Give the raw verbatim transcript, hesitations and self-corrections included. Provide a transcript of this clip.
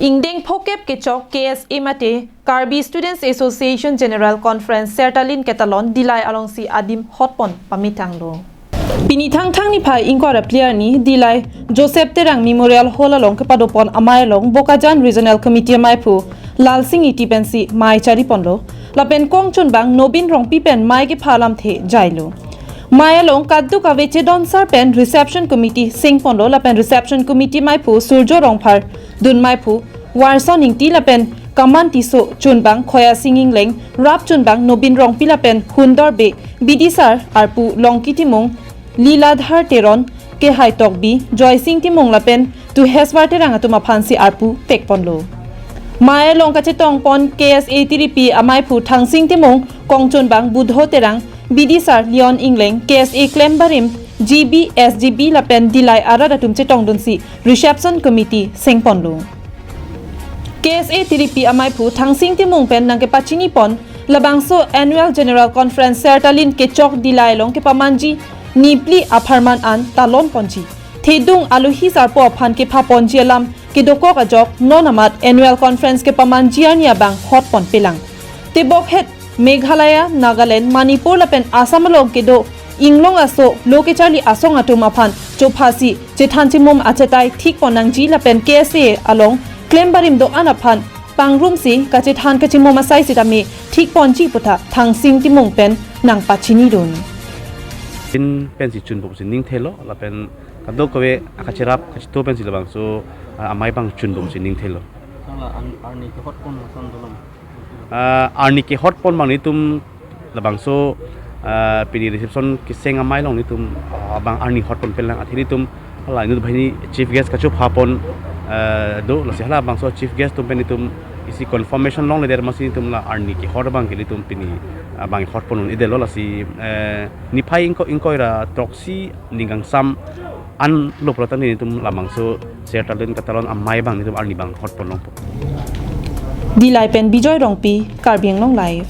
Ingdeng phokep kechok K S A mate Karbi Students Association General Conference Sertalin Ketalon Dillai alongsi adim hotpon pamitanglo. Pini Thangthang niphai ingkoi ra phli arni Dillai Joseph Terang Memorial Hall along kepadopon amei along Bokajan Regional Committee ameiphu Lalsing Ingti pensi mei chariponlo. Lapen kongchunbang Nobin Rongpi pen mei kepha alamthe jailo. Mei along kadokave chedonsar pen reception committee sengponlo lapen reception committee meiphu Surjo Rongphar, dun meiphu Warson Ingti lapen kaman Tisso chunbang Khoyasing Ingleng, rap chunbang Nobin Rongpi lapen Hundor Bey, bidisar arpu Longki Timung, Liladhar Teron, Kehai Tokbi, Joysing Timung lapen Tuheswar Terang atum aphansi arpu pekponlo. Mei along kachetongpon K S A tiripi ameiphu Thangsing Timung, kongchunbang Budho Terang, bidisar Leon Ingleng, K S A klembarim, G B, S G B lapen Dillai arat atum chetongdunsi reception committee sengponlo. K S A tiripi ameiphu Thangsing Timung pen nangkepachinipon labangso Annual General Conference Sertalin kechok Dillai along kepamanji niphli apharman an talonponji. Thedung alohi sarpo aphan kephaponji alam kedokok ajok non amat Annual Conference kepamanji arni abang hotpon pelang. Tebokhet Meghalaya, Nagaland, Manipur lapen Assam along kedo inglong aso lo kecharli asong atum aphan chophasi chethan chimum achetai thikpon nangji lapen K S A along klembarim do-an aphan pangrumsi kachethan kachimum asai sitame thikponji puta Thangsing Timung pen nangpachinidun. Tin pensi chunbomsi ningthelo lapen kadokave akacherap kachito pensi labangso, ah, amei abang chunbomsi ningthelo. Nangla an-, arni kehotpon lason dolom. Ah, arni kehotpon abang nelitum labangso, ah, pini reception keseng amei along nelitum, ah, abang arni hotpon pelang, athe nelitum hala inut banghini chief guest kachophapon, ah, do, lasi halabangso chief guest atum pen nelitum isi confirmation longledet amatsi nelitum la arni kehot abang ke nelitum pini, ah, abang hotpon un-edetlo, lasi, eh, niphai ingkoi, ingkoi ra throksi ning kangsam anlo pulote nelitum labangso Sertalin Ketalon amei abang nelitum arni abang hotpon longpo. Dillai pen Bijoy Rongpi, Karbi Anglong Live.